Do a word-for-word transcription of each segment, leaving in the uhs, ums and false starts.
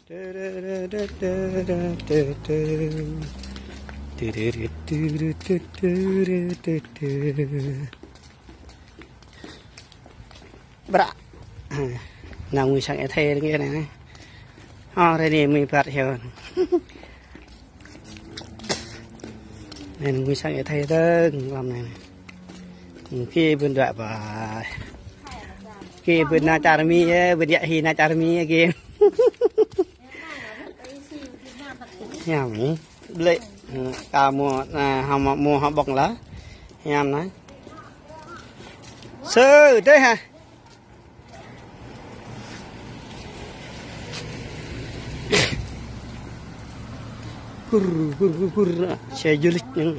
Bră. Nao ngui sang ê thê đơ̆ng anai. Hơ, ră anai mơi ƀat hiu. Anai ngui sang ê thê đơ̆ng lăm anai. Kơ ƀing đuaĭ ƀă. Kơ ƀing nao čar Mi, ơ, ƀing yă hĭ nao čar Mi, ơ, kơ. Hiam anai. Blĕ. Ka mơ̆, anai, hăm mơ̆ hăm ƀơ̆ng lah. Hiam anai. Sư, dêh hă. Kur, kur, kur, kur. Xe du lịch anai.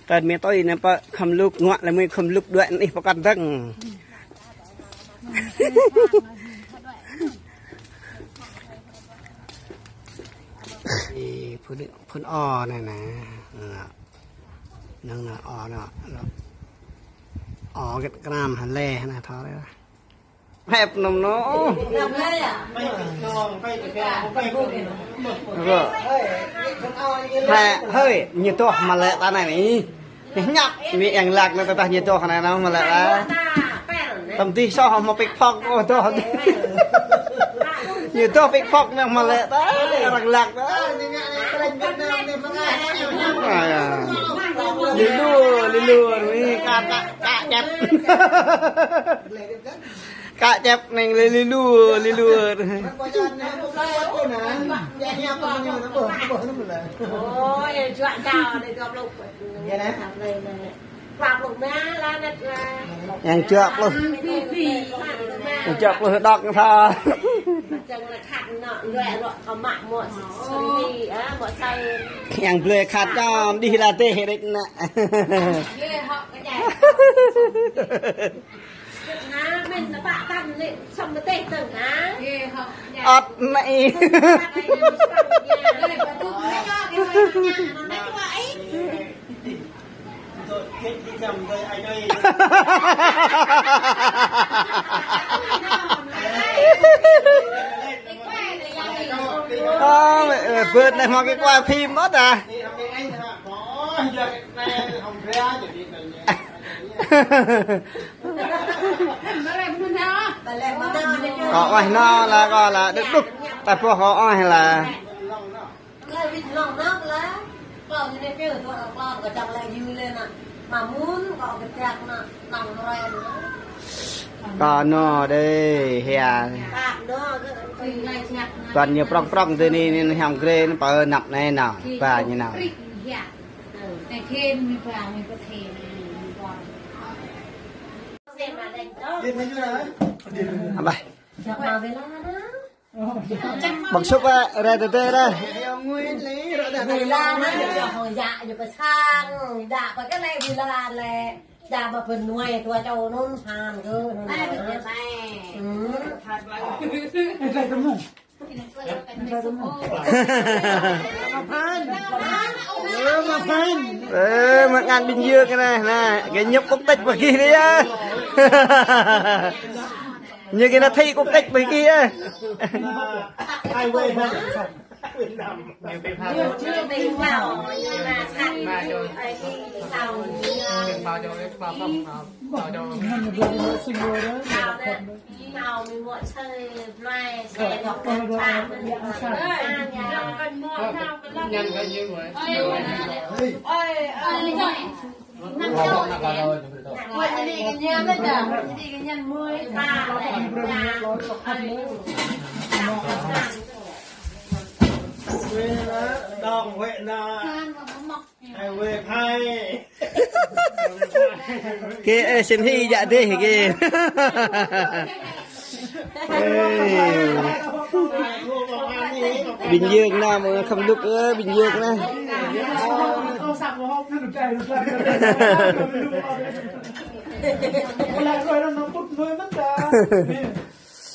Tơl mơi tui anai pơ khŏm lŭk ngă lĕ mơi khŏm lŭk đuaĭ anih pơkŏn dơ̆ng. Ih, phun, phun o anai nă. Năng nă o nă. O gĕt kram hăn lĕ nă thâo rê. Hep nôm nô. Hep, hơi, ñu tŏh mă lĕ ta anai anai. Ñu ñăp, ñu eng lak anai tơdah ñu tŏh anai nô mă lĕ ta. Tăm tih soh mă pik phok, ô, tŏh. Ñu tŏh pik phok anai mă lĕ ta, arăng lak ta. Lilur, lilur, anai, ka, ka, ka čep. Ka čep anai lilur, lilur. Ôi, juă dao anai dua pluh. Yang juă pluh. Yang juă pluh đŏk tha. Yang blơi khat čăm, đih la teh rĕč nă. Ăt anai. Ơ, mơi, ơ, bơ̆t anai hmâo kơ kuai phim ƀơ̆t ah. Kâo oih nao lah, kâo lah đŭk đŭk. Ta boh kâo oih lah. Kâo nao đơi, hia. Kâo ñu prŏng prŏng tơ anai, anai hiam grê, anai pơ năp anai nao, ba ñu nao. Abai. Ƀơ̆ng sŭp, ơ, ră tơdơi ră. Ơ, mơ̆ng anăn Bình Dương kơ anai, anai, gơ̆ ñăp quốc tịch pơ gih anai yơh. Ñu gơ̆ anai thi quốc tịch pơ gih yơh. Kơ, ơ, sĭn hĭ djă dêh kơ. Ê. Bình Dương anai mơ̆ khăm lŭk, ơ, Bình Dương anai.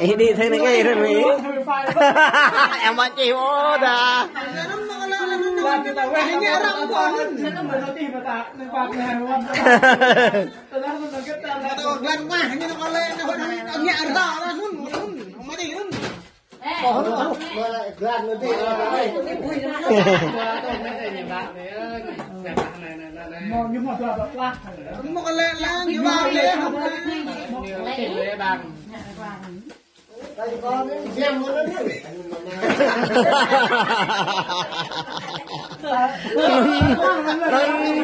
Ih, đi thế này cái thế này. Em mà chịu ôh ta.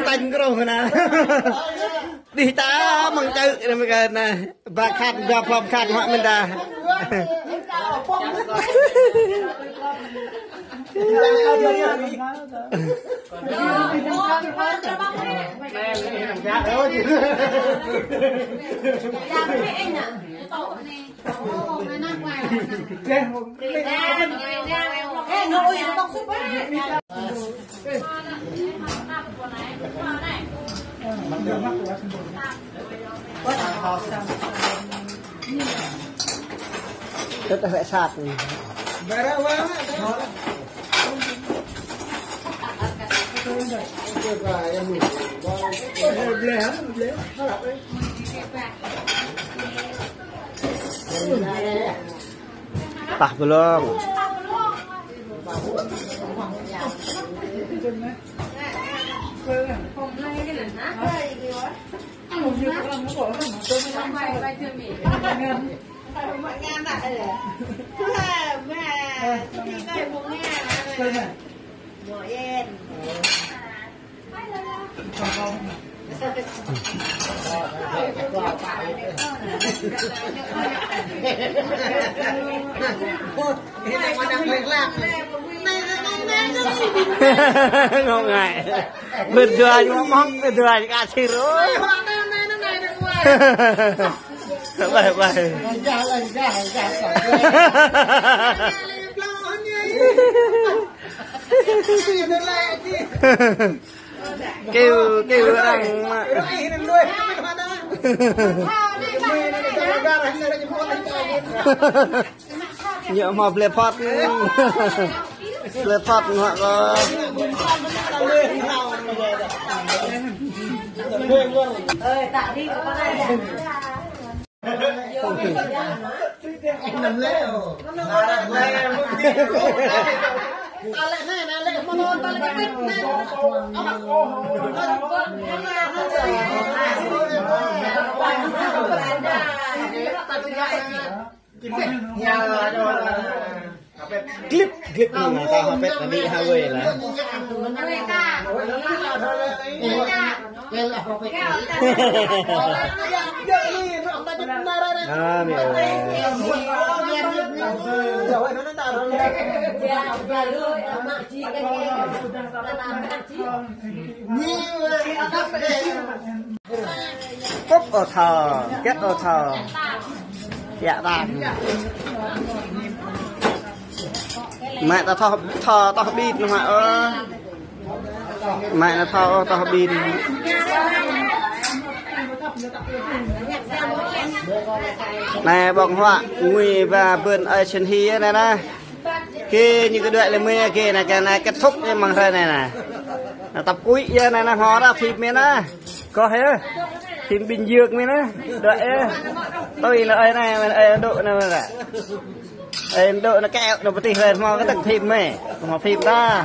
Tanh krông kơ na. Đi ta măng chữ na mê kơ na. Ba khăn, ba phom khăn hŏ mơ̆n ta. Rất là phải sạc. Pah blong. Ngọc Ngại. Berdua juga mong, berdua juga sir. Ôi. Baik, baik. Kêu, kêu orang mak. Nhớ mà ble phật. Ble phật ngọ kơ. Klip, klip anai ta hơpet tơbiă ha wai lah. Amin. Kŭp ô thâo, kĕt ô thâo. Yă ta. Mă ta thâo, thâo, thâo ƀit nă mă ơ. Mă nă thâo, thâo ƀit. Anai ƀơ̆ng huă, ngui ba bơ̆n ơi Sên Hi anai nă. Kơ ñu kơ đuaĭ lĕ mơi kơ anai, kơ anai kết thúc yơh mơ̆ng hrơi anai nă. Nă tăp kuĭ yơh anai nă, hŏ ră phim mơi nă. Kơ hĕ. Phim Bình Dương mơi nă. Đuaĭ yơh. Tui lĕ ơi anai, ơi Ấn Độ anai mơi ră. Ơi Ấn Độ nă kĕ nă pơtih hrơi hmâo kơ tơ̆ng phim mơi. Hmâo phim ta.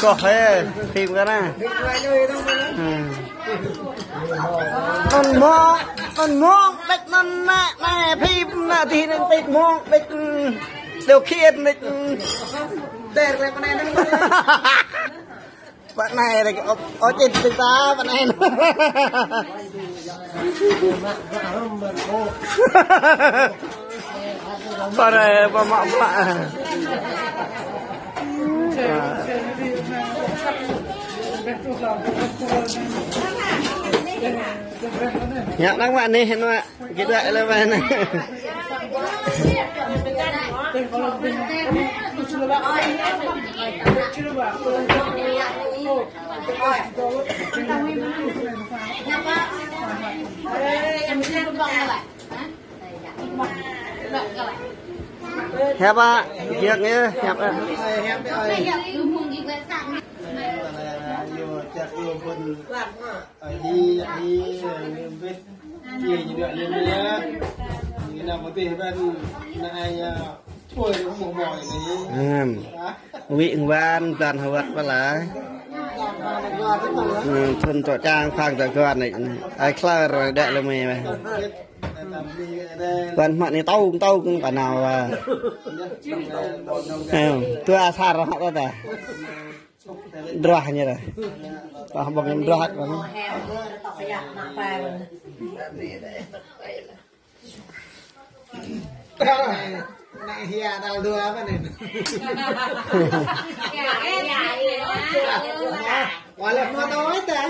Kơ hĕ. Phim kơ nă. Hmm. Anŭn mơ̆ng, anŭn mơ̆ng, đĕč anŭn nă, nă, phim nă, tih nă, đĕč mơ̆ng, đĕč, điều khiển đĕč. Pơ anai đĕč, ô, ô, čit đĕč ta, pơ anai. Pơ anai, pơ mă mă. Ngă năng mă anai, hên mă. Kita lĕ mă anai. Hiăp ă, giăk ñu, hiăp ă. Hm. Wĭ wan, jan hơwăt pơlai. Hm, thun tŏ čang phang tŏ guan anai. Ai khlơr đĕ lơ mơi weh. Wan hmă anai tâu, tâu kơ nao wa. Hm, tui asar hă ta. Drah ñu dah. Tah bang drah kan. Nă hia tal dua apa nih? Walau mau tahu aja.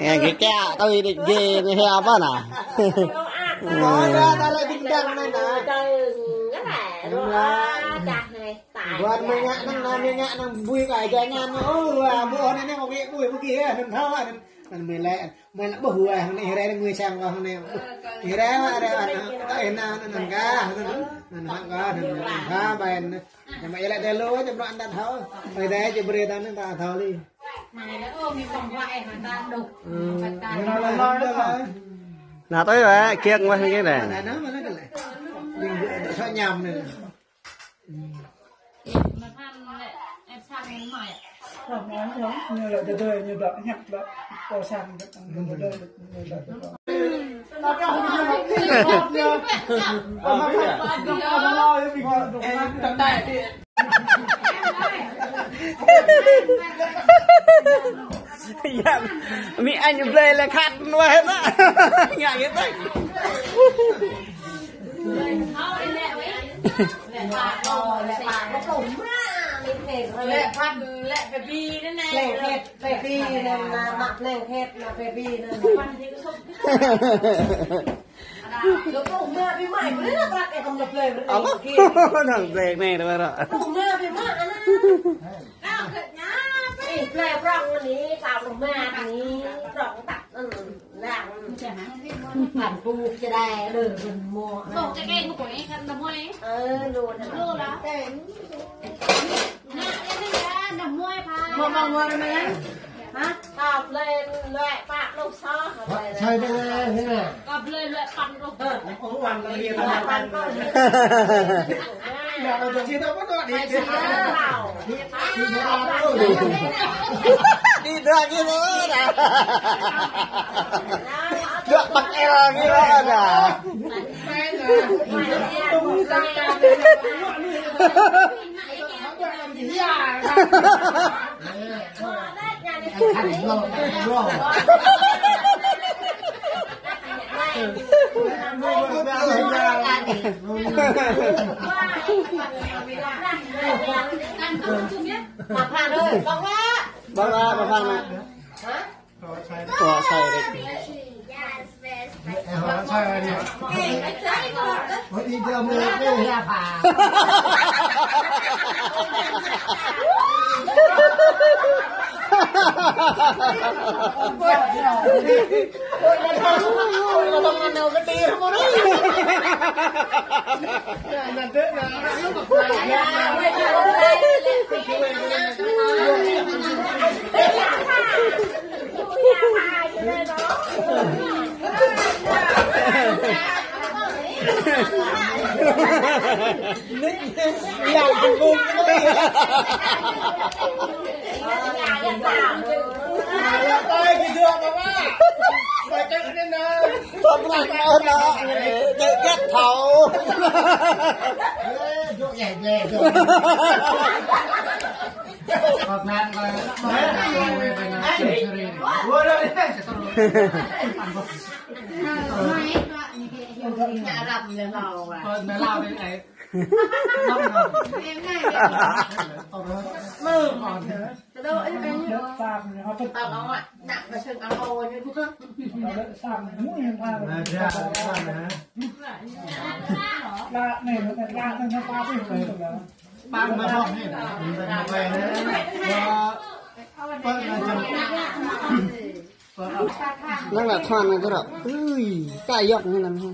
Ơ, kơ kiăo tui đĭ gê ñu hia apa nă? Ơ, dah, dah lĕ ding dang anai nă. Ƀuăn mơi ngă năng nă, mơi ngă năng bui kơ ai jai ngăn. Ơ, rua ƀu anai nă, mơi bui ƀu kơ hia, anŭn thâo anŭn. Anŭn mơi lĕ, mơi lĕ ƀuh wa hăng anai, hơrai anai mơi sang wa hăng anai. Hơrai wa, hơrai wa, ta ena anŭn ka, anŭn, anŭn hăng ka, anŭn, anŭn ka, ƀai anŭn. Čăm mă ia lĕ dê lu, čăm mă anŭn thâo. Ƀai dê čăm brơi ta anŭn ta thâo li. Nă tui wa, kiăk wa hăng kơ anai. Nă, nă, mă lĕ kơ lĕ. Ding gơ̆ dŏ sŏ ñam anai. Yă, mi anh blơi lĕ khăt wa hĕt nă. Ngă hĕt nă. Lĕ phat, lĕ pha bi anai nă. Lĕ pha bi anai nă, mă lĕ pha, lĕ pha bi anai nă. Lĕ pha bi mă, bi mă, bi mă, lĕ pha bi mă. Apa? Nang blơi anai dah. Pha bi mă anai. Ih, blơi prŏng anai, pha bi mă anai, prŏng tăk. Ơ, lăng. Phan ƀuh čơđai lơ ƀing mơ̆. Ƀuh čơđai ngă pui, kan đăm mơi. Ơ, lu đăm. Lu lah. Nă, anai ya, đăm mơi pha. Mơ̆, mơ̆, mơ̆, mơ̆. Hă? Ta blơi lĕ pă lu soh. Sai dê, dê, dê. Ta blơi lĕ pă lu. Ơ, ơ, ơ, ơ. Đi dua kilo dah. Dua pakai lagi dah. Bang lah, bang lah. Hah? Ơ, sai rai. Năng là thoan này cái đó. Ui, cái giọt này làm sao?